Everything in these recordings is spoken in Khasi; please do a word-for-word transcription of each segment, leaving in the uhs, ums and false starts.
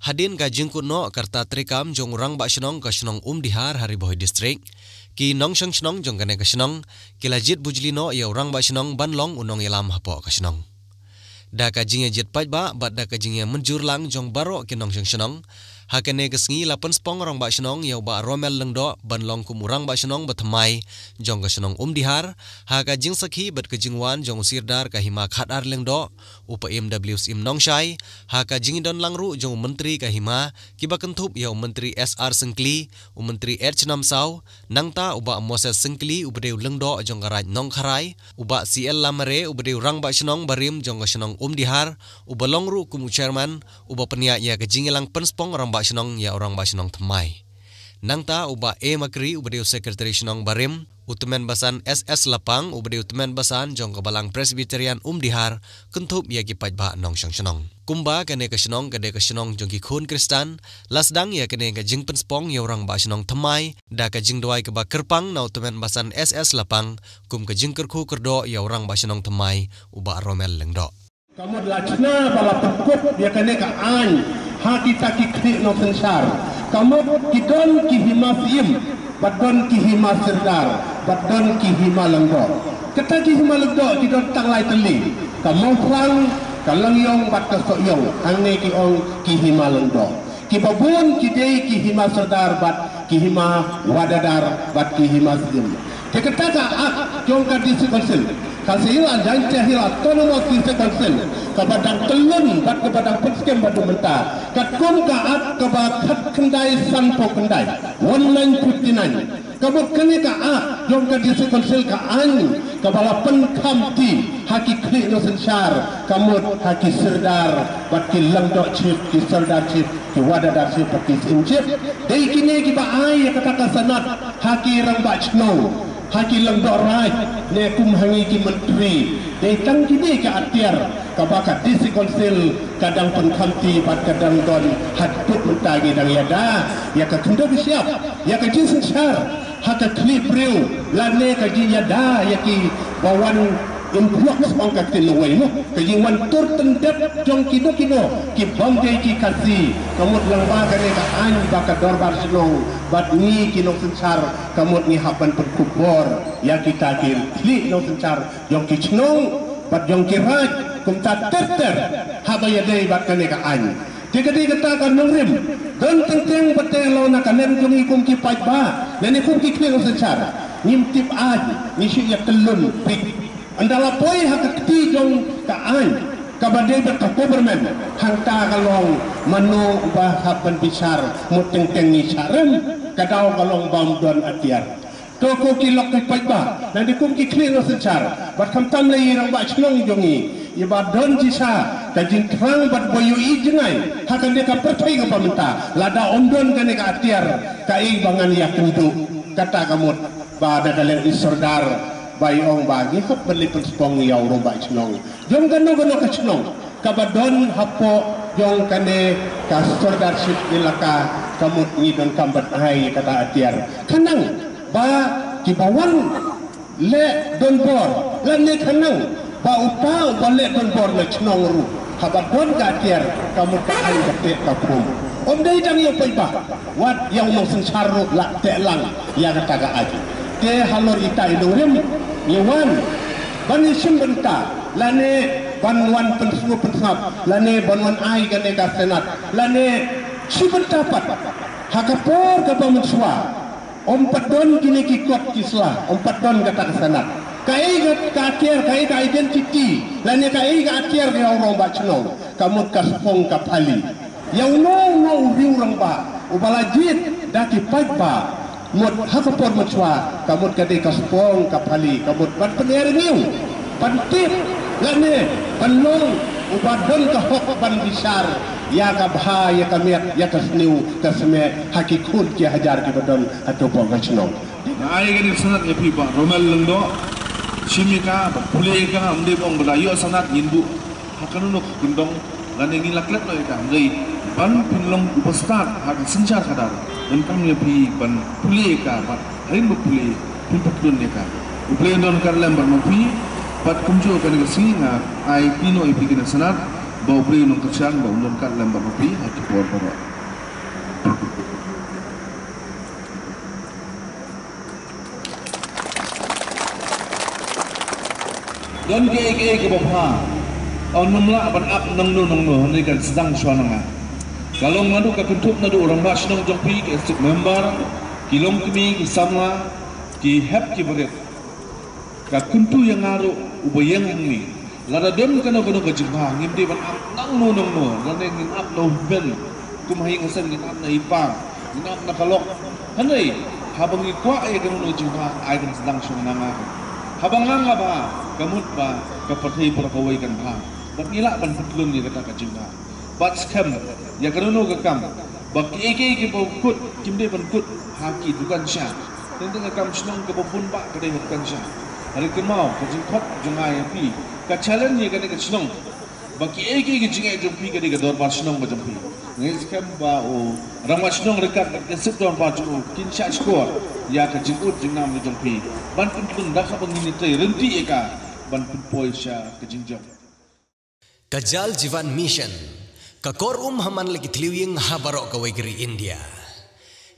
Hadien ka jingkut noh ka rta treikam jong u rangbah shnong ka shnong Umdihar ha Ri Bhoi District, ki nongshong shnong jong kane ka shnong ki la jied bujli noh ïa u rangbah shnong ban long u nongïalam hapoh ka shnong. Da ka jingïajied paidbah bad da ka jingïamynjur lang jong baroh ki nongshong shnong, ha kane ka sngi la pynspong rangbah shnong ïa u Bah Romel Lyngdoh ban long kum u rangbah shnong ba thymmai jong ka shnong Umdihar, ha ka jingsakhi bad ka jingwan jong u Sirdar ka Hima Khadar Lyngdoh, u Paiem W Syiem Nongshai, ha ka jingdon lang ruh jong u Myntri ka Hima, kiba kynthup ïa u Myntri S R Syngkli, u Myntri H Namsaw, nangta u Bah Moses Syngkli uba dei u Lyngdoh jong ka Raid Nongkharai, u Bah C L Lamare uba dei u rangbah shnong barim jong ka shnong Umdihar, uba long ruh kum u chairman, uba pynïaid ïa ka jingïalang pynspong rangbah shnong ïa u rangbah shnong thymmai. Nangta u Bah A Makri uba dei u sekretari shnong barim, u Tymmen Basan S S Lapang uba dei u Tymmen Basan jong ka Balang Presbyterian Umdihar, kynthup ïa ki paidbah nongshong shnong. Kumba kane ka shnong ka dei ka shnong jong ki khun Khristan, la sdang ïa kane ka jingpynspong ïa u rangbah shnong thymmai da ka jingduwai kaba kyrpang na u Tymmen Basan S S Lapang, kum ka jingkyrkhu kyrdoh ïa u rangbah shnong thymmai u Bah Romel Lyngdoh. Ka mut la shna ba la pynkut ïa kane ka aiñ ha kita ki khlieh nongsynshar. Ka mut ki don ki hima Syiem, bad don ki hima Sirdar, bad don ki hima Lyngdoh. Kata ki hima Lyngdoh ki don tang lai tylli. Ka Mawphlang, ka Langïong bad ka Sohiong. Hangne ki ong ki hima Lyngdoh. Kiba bun ki dei ki hima Sirdar bad ki hima Wadadar bad ki hima Syiem. Te kata ka Act jong ka District Council, ka Sahel, Jaiñtia Hills Autonomous District Council, kaba dang kyllon bad kaba dang pynskhem bad mynta, katkum ka Act kaba khatkhyndai sanphew khyndai, one nine fifty nine. Ka mut kane ka Act jong ka District Council ka aiñ kaba la pynkham kti ha ki khlieh nongsynshar, ka mut ha ki Sirdar bad ki Lyngdoh Chief, ki Sirdar Chief, ki Wadadar Chief bad ki Syiem Chief. Dei kine kiba ai ïa kata ka sanad ha ki rangbah shnong, ha ki Lyngdoh Raid, ne kum ha ngi ki Myntri. Dei tang kine ka atiar kaba ka District Council ka dang pynkham kti bad ka dang don haduh mynta. Ngi dang ïada ïa ka khyndew ka shyiap ïa ka jingsynshar ha ka khlieh briew, lane ka jingïada ïa kiba wan influx, ong ka ktien nongwei mo, ka jingwan tur tyndep jong kino kino kibym dei ki Khasi. Ka mut lyngba kane ka aiñ ba ka Dorbar Shnong bad ngi ki nongsynshar, ka mut ngi hap ban pynkup bor ïa kita ki khlieh nongsynshar jong ki shnong bad jong ki raid, kumta ter ter haba ïadei bad kane ka aiñ. Te ka dei kata ka nongrim, don teng teng ba teh la na ka lem jong ngi kum ki paidbah, lane kum ki khlieh nongsynshar. Ngim tip aiñ, ngi shu ïa kyllon beit. Ynda la poi ha ka kti jong ka aiñ kaba dei bad ka government, hangta ka long mano uba hap ban bishar, mut teng teng ngi shah rem, ka daw ka long bym don atiar. To ko ki lok ki paidbah, lane kum ki khlieh nongsynshar, bad khamtam lei i rangbah shnong jong ngi, iba don shisha ka jingthrang bad ba ïohi jngai ha kane ka pyrthei kaba mynta. Lada ym don kane ka atiar, kaei ba ngan ïakynduh? Kata ka mut ba da ka liang i Sordar ba i ong ba ngi hap ban leit pynspong ïa u rangbah shnong jong kano kano ka shnong kaba don hapoh jong kane ka Sordarship Elaka, ka mut ngi donkam ban ai kata atiar. Khnang ba kiba wan leh donbor, lane khnang ba uta uba leh donbor na shnong ruh, haba don ka atiar, ka mut ka aiñ ka teh ka khum. Ym dei tang ïa u paidbah, wat ïa u nongsynshar ruh la teh lang ïa kata ka aiñ. Te halor ita i nongrim, ngi wan ban ïashim bynta lane ban wan pynsngew pynsngap lane ban wan ai kane ka Senate lane shi bynta pat ha ka por kaba mynshuwa. Ym pat don kine ki kot ki sla, ym pat don kata ka Senate. Kaei ka, ka atiar, kaei ka identity lane kaei ka atiar ka ïa u rangbah shnong, ka mut ka spong ka phali. Ïa uno uno u riew rangbah uba la jied da ki paidbah, mut ha ka por mynshuwa ka mut ka dei ka spong ka phali, ka mut ban pynïar ïa u, ban tip lane ban long uba don ka hok ban bishar ïa ka bha, ïa ka miat, ïa ka sniew ka smiej ha ki khun ki hajar kiba don hato pong ka shnong. Nga ai kane ka Senate ïa phi Bah Romel Lyngdoh. Shim ïa ka, bad pule ïa ka, ym dei ba ong ba la ïoh Senate ngin buh ha kano kano ka kyndong lane ngin la klet noh ïa ka, hynrei ban pynlong u bastad ha ka synshar khadar, donkam ïa phi ban pule ïa ka, bad hadien ba pule phin pyntlun ïa ka. U Blei un don ryngkat lem bad ma phi. Bad kumjuh kane ka sngi nga ai kti noh ïa phi kane ka Senate, ba U Blei un nang kyrshan, ba un don ryngkat lem bad ma phi ha ki por baroh. Don kiei kiei kiba bha, ym lah ban ap nangno nangno, hynrei kan sdang shuwa na nga. Ka long naduh ka kynthup naduh u rangbah shnong jong phi, ki executive member, ki longkmie, ki samla, ki hep ki barit. Ka kyntu ïa nga ruh uba ïeng hangne, lada don kano kano ka jingbha, ngim dei ban ap nangno nangno, lane ngin ap na u husband, kum ha ïing ha sem ngin ap na i pa, ngin ap na ka lok. Hynrei haba ngi kwah ïa kano kano ka jingbha, ai kan sdang shuwa na nga. Haba nga nga bha, ka mut ba ka pyrthei baroh kawei kan bha, bad ngi lah ban pyntlun ïa kata ka jingbha. Bad skhem, ïa kano kano ka kam, ba kiei kiei kiba kut, kim dei ban kut ha ki dukan sha. Teng teng ka kam shnong kaba bun bah ka dei ha dukan sha. Hynrei kynmaw, ka jingkhot jong nga ïa phi, ka challenge ïa kane ka shnong, ba kiei kiei ki jingeh jong phi ka dei ka dorbar shnong ka jong phi. Nga ngeit skhem ba u rangbah shnong ryngkat bad ka sep dorbar jong u kin shah shkor ïa ka jingud jingnam ka jong phi, ban pyntlun da kaba ngin ïatrei ryntih ïa ka, ban pynpoi sha ka jingjop. Ka Jal Jeevan Mission, ka kor um ha man la ki thliew ïing ha baroh kawei ka ri India.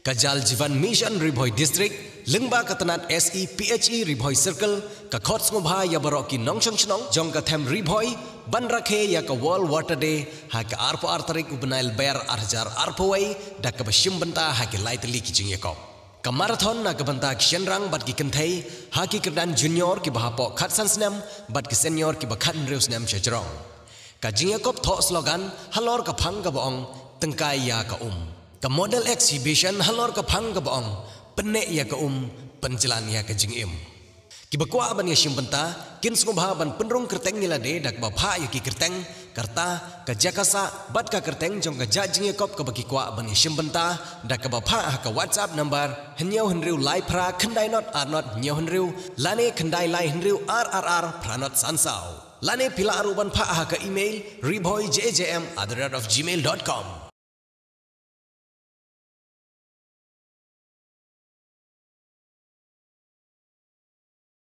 Ka Jal Jeevan Mission Ri Bhoi District, lyngba ka tnat S E P H E Ri Bhoi Circle, ka khot sngewbha ïa baroh ki nongshong shnong jong ka them Ri Bhoi, ban rakhe ïa ka World Water Day ha ka arphew ar tarik u bnai Lber ar hajar arphew wei, da kaba shim bynta ha ki lai tylli ki jingïakop. Ka marathon na ka bynta ki shynrang bad ki kynthei ha ki kyrdan junior kiba hapoh khatsan snem bad ki senior kiba khathynriew snem sha jrong. Ka jingïakop thoh slogan halor ka phang kaba ong, tyngkai ïa ka um. Ka model exhibition halor ka phang kaba ong, pynneh ïa ka um, pynjlan ïa ka jingim. Kiba kwah ban ïashim bynta kin sngewbha ban pynrung kyrteng ïa lade da kaba phah ïa ki kyrteng, ka rta, ka jaka sah bad ka kyrteng jong ka jait jingïakop kaba ki kwah ban ïashim bynta, da kaba phah ha ka WhatsApp number hynñiew hynriew lai phra khyndai not ar not hynñiew hynriew lane khyndai lai hynriew ar ar ar phra not san saw. Lane phi lah ruh ban phah ha ka email ri bhoi j j m at the rate of gmail dot com.